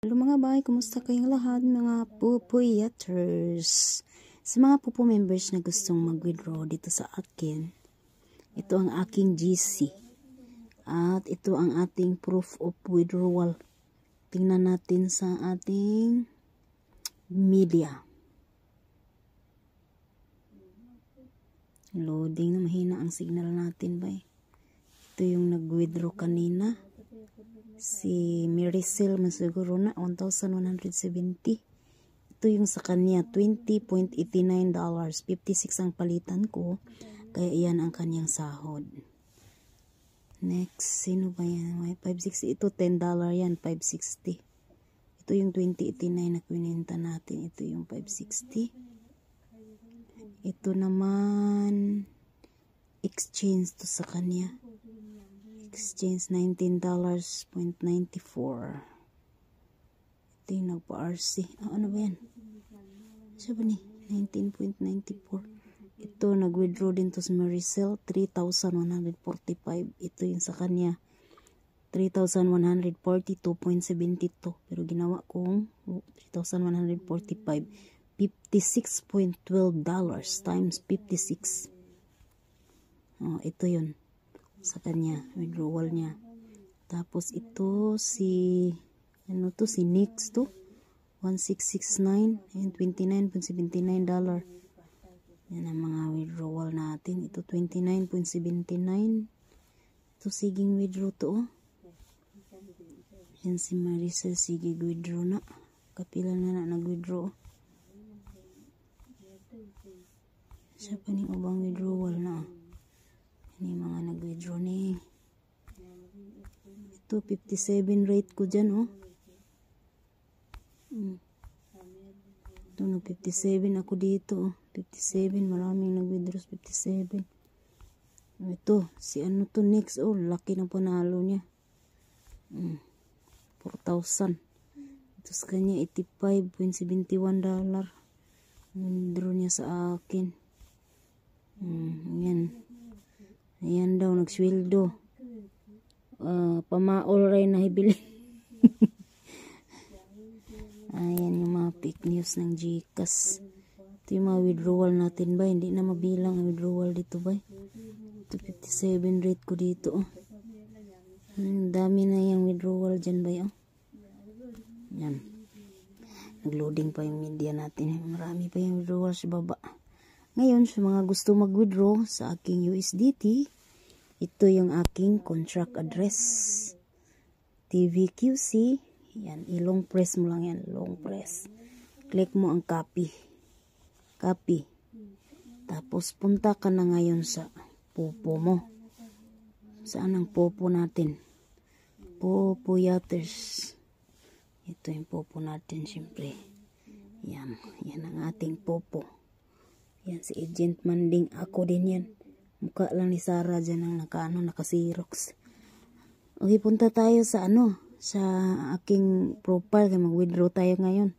Hello mga bay, kumusta kayong lahat mga pupuyaters? Sa mga pupo members na gustong mag-withdraw dito sa akin, ito ang aking GC at ito ang ating proof of withdrawal. Tingnan natin sa ating media. Loading na, mahina ang signal natin bay. Ito yung nag-withdraw kanina. Si Maricel masiguro na 1,170. Ito yung sa kanya $20.89. 56 ang palitan ko. Kaya iyan ang kanyang sahod. Next, sino ba yan? May 560. Ito $10 yan, 560. Ito yung 2089 na kwinenta natin. Ito yung 560. Ito naman exchange to sa kanya. Exchange $19.94. Ito yung nagpa-RC. Ano ba yan? Siya ba ni? 19.94. Ito, nag-withdraw din to sa Maricel. 3,145. Ito yung sa kanya. 3,142.72. Pero ginawa kong 3,145. $56.12 times 56. Ito yun. Sa kanya, withdrawal niya. Tapos ito si si Nix to 1669 and $29.79. Yan ang mga withdrawal natin. Ito 29.79. Ito siging withdraw to. Yan si Maricel sige withdraw na. Kapila na nag-withdraw. Siya pa ni ubang withdrawal na. Ini mga nag-withdraw ni. Ito 57 rate ko dyan Ito no 57 ako dito 57 maraming nag-withdraw 57. Ito si ano to next laki ng panalo niya. 4,000. Ito sa kanya $85.71. Withdraw niya sa akin. Ayan daw, nagsweldo. Pamaol rin na hibili. Ayan yung mga fake news ng GCash. Ito yung mga withdrawal natin ba? Hindi na mabilang ang withdrawal dito ba? Ito 57 rate ko dito. Ang dami na yung withdrawal dyan ba? Yan. Nagloading pa yung media natin. Marami pa yung withdrawal sa baba. Ngayon, sa mga gusto mag-withdraw sa aking USDT, ito yung aking contract address. TVQC. Yan, long press mo lang yan. Long press. Click mo ang copy. Copy. Tapos, punta ka na ngayon sa popo mo. Saan ang popo natin? Pupuyaters. Ito yung popo natin, syempre. Yan. Yan ang ating popo. Yan, si Agent Manding. Ako din yan. Mukha lang ni Sarah dyan ang nakasirox. Okay, punta tayo sa sa aking profile. Kaya mag-withdraw tayo ngayon.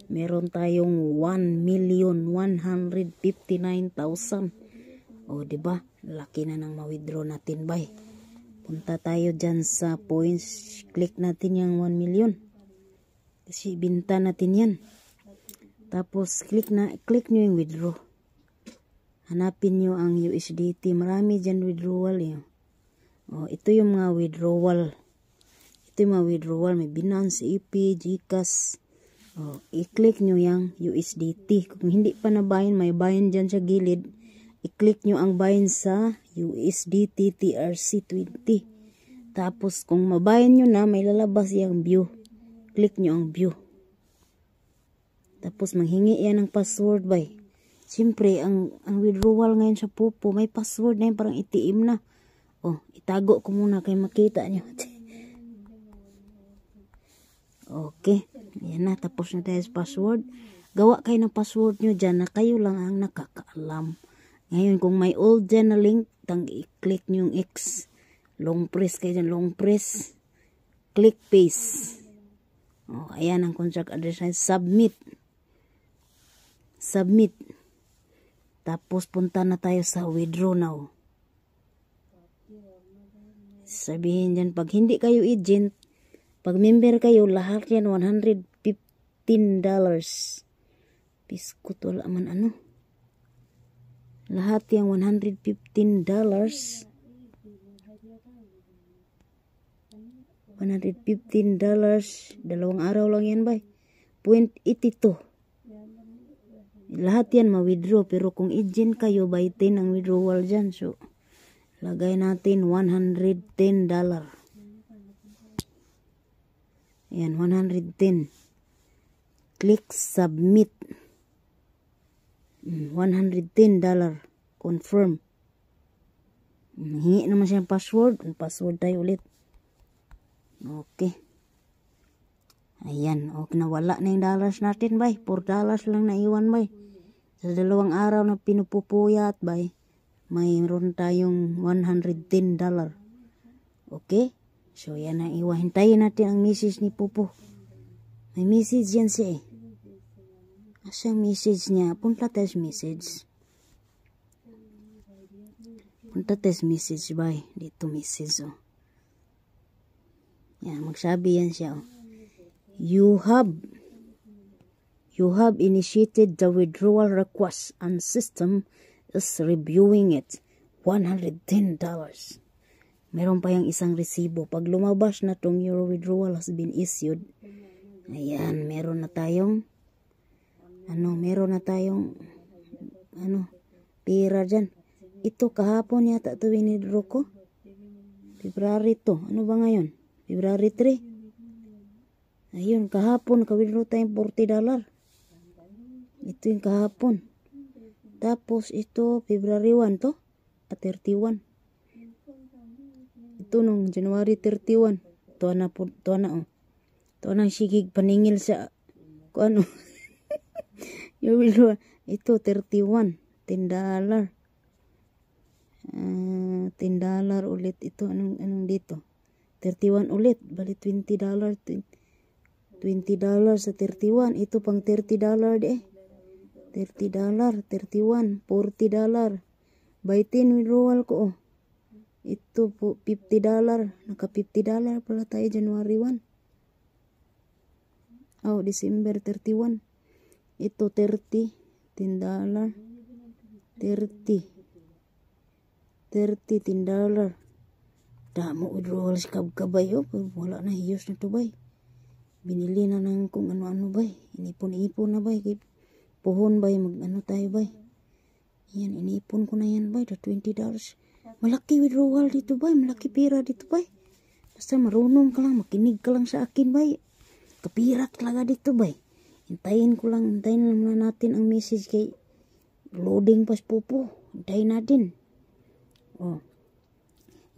Meron tayong 1,159,000. Diba? Laki na nang ma-withdraw natin, bay. Punta tayo dyan sa points. Click natin yung 1 million. Kasi binta natin yan. Tapos click nyo yung withdraw. Hanapin nyo ang USDT. Marami dyan withdrawal ito yung mga withdrawal. Ito yung mga withdrawal. May Binance, EP, GCash. I-click nyo yung USDT. Kung hindi pa nabayan, may bayan dyan sa gilid. I-click nyo ang bayan sa USDT TRC20. Tapos kung mabayan nyo na, may lalabas yung view. Click nyo ang view. Tapos manghingi yan ng password bay. Siyempre, ang withdrawal ngayon sa Popo, may password na yan, parang ATM na. Itago ko muna kay makita nyo. Okay. Yan na, tapos na tayo sa password. Gawa kayo ng password nyo dyan na kayo lang ang nakakaalam. Ngayon, kung may old dyan na link, i-click nyo yung X. Long press kayo dyan, long press. Click paste. Ayan ang contract address. Submit. Tapos punta na tayo sa withdraw now. Sabihin dyan, pag hindi kayo agent, pag member kayo, lahat yan $115. Biskut, wala man ano. Lahat yung $115. $115. 2 araw lang yan, bay. 0.82. Lahat yan ma-withdraw. Pero kung agent kayo, by 10 ang withdrawal dyan. So, lagay natin $110. Yan, 110. Click submit. $110. Confirm. Hingi naman siya password. Password tayo ulit. Okay. Ayan. Okay, nawala na yung dollars natin, bay. $4 lang naiwan, bay. Sa 2 araw na pinupupuyat, bay, mayroon tayong $110. Okay? So, yan ang iwan. Hintayin natin ang message ni Pupo. May message yan siya eh. Asyang message niya. Punta tayo sa message. Punta tayo sa message, bay. Dito message, oh. Yan, magsabi yan siya, oh. You have initiated the withdrawal request and system is reviewing it. $110. Meron pa yung isang resibo. Pag lumabas na tong your withdrawal has been issued, ayan, meron na tayong pera dyan. Ito kahapon yata ito winidro ko. February to. Ano ba ngayon? February 3. Ayun, kahapon nakawidro tayong $40. Ito yung kahapon. Tapos ito, February 1 to. 31. Ito nung January 31. Ito na po, ito na, oh. Ito na sigig paningil sa, kung ano. Ito, 31. $10. $10 ulit. Ito, anong dito? 31 ulit. Bali, $20. $20 sa 31. Ito pang $30 de. $30, 31, $40. By 10 withdrawal ko, oh. Ito po, $50. Naka $50 pala tayo January 1. Oh, December 31. Ito 30, $10. 30, $10. Damo withdrawals kabay, oh. Wala na hiyos na to, bay. Binili na ng kung ano-ano, bay. Inipon-ipon na, bay. Puhon, bay. Mag-ano tayo, bay. Yan, inipon ko na yan, bay. $20. Malaki withdrawal dito, bay. Malaki pira dito, bay. Basta marunong ka lang. Makinig ka lang sa akin, bay. Kapira talaga dito, bay. Hintayin lang natin ang message kay loading pas Pupo. Hintayin natin. Oh.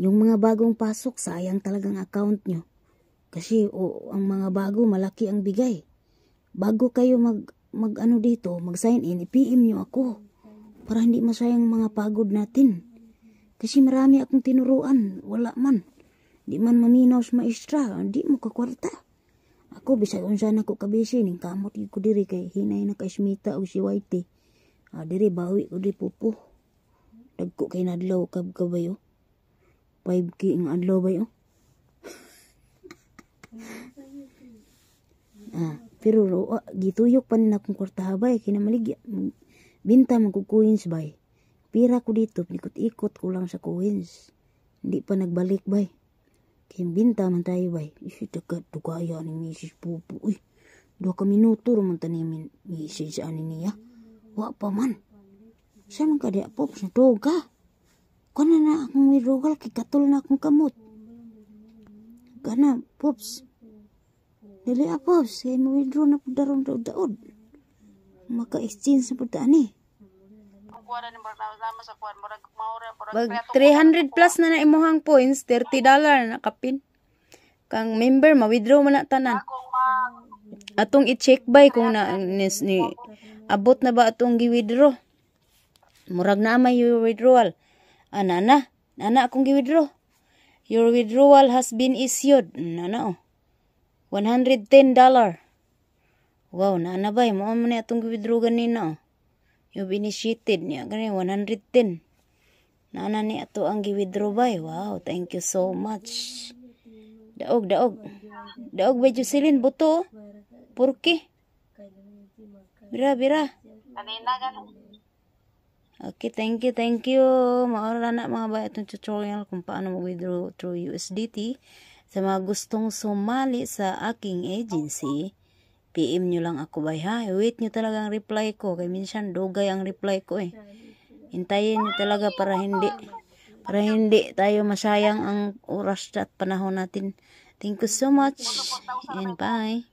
Yung mga bagong pasok, sayang talagang account nyo. Kasi ang mga bago, malaki ang bigay. Bago kayo mag-ano dito, mag-sign in, i-PM nyo ako. Para hindi masayang mga pagod natin. Kasi marami akong tinuruan. Wala man. Di man maminaw sa maestra. Di mo kakwarta. Ako, bisag unsa na ko kabisi. Ning kamot ko diri kay hinay na kay Smita o si Whitey. Diri, bawi ko di Pupo. Dagko kay nadlaw kabayo. 5K ang adlaw bayo. Pero gituyok pa nila akong kwarta bay. Kinamaligya. Binta magkukuins bay. Pira ko dito. Ikot-ikot ko lang sa coins. Hindi pa nagbalik bay. Kaya binta man tayo bay. Isi tugaya ni Mrs. Pupo. Uy, 2 minuto naman tanimin message sa anin niya. Wa pa man. Saan man ka di Pops na doga? Kana na akong withdrawal kay katol na akong kamot. Kana, Pops. Dili Pops. Ay ma-withdraw na po daron daod. Maka-exchange na po taan eh. Pag 300 plus na imuhang points, $30 na nakapin. Kang member, ma-withdraw mo na tanan. Atong i-check by kung ni abot na ba atong gi-withdraw. Murag na may your withdrawal. Nana akong gi-withdraw. Your withdrawal has been issued. Nana, oh. $110. Wow, nana bay, mo na atong gi-withdraw ganina, oh. You've initiated niya, ganyan, 110. Naana ni ato ang gi-withdraw bay. Wow, thank you so much. Daog. Daog ba Jocelyn buto? Purki? Bira. Kanina ganun. Okay, thank you. Maura na mga ba itong tutorial kung paano mag-withdraw through USDT. Sa mga gustong sumali sa aking agency, PM nyo lang ako bay ha. Wait nyo talaga ang reply ko. Kaya minsan dugay ang reply ko eh. Hintayin nyo talaga para hindi tayo masayang ang oras at panahon natin. Thank you so much and bye.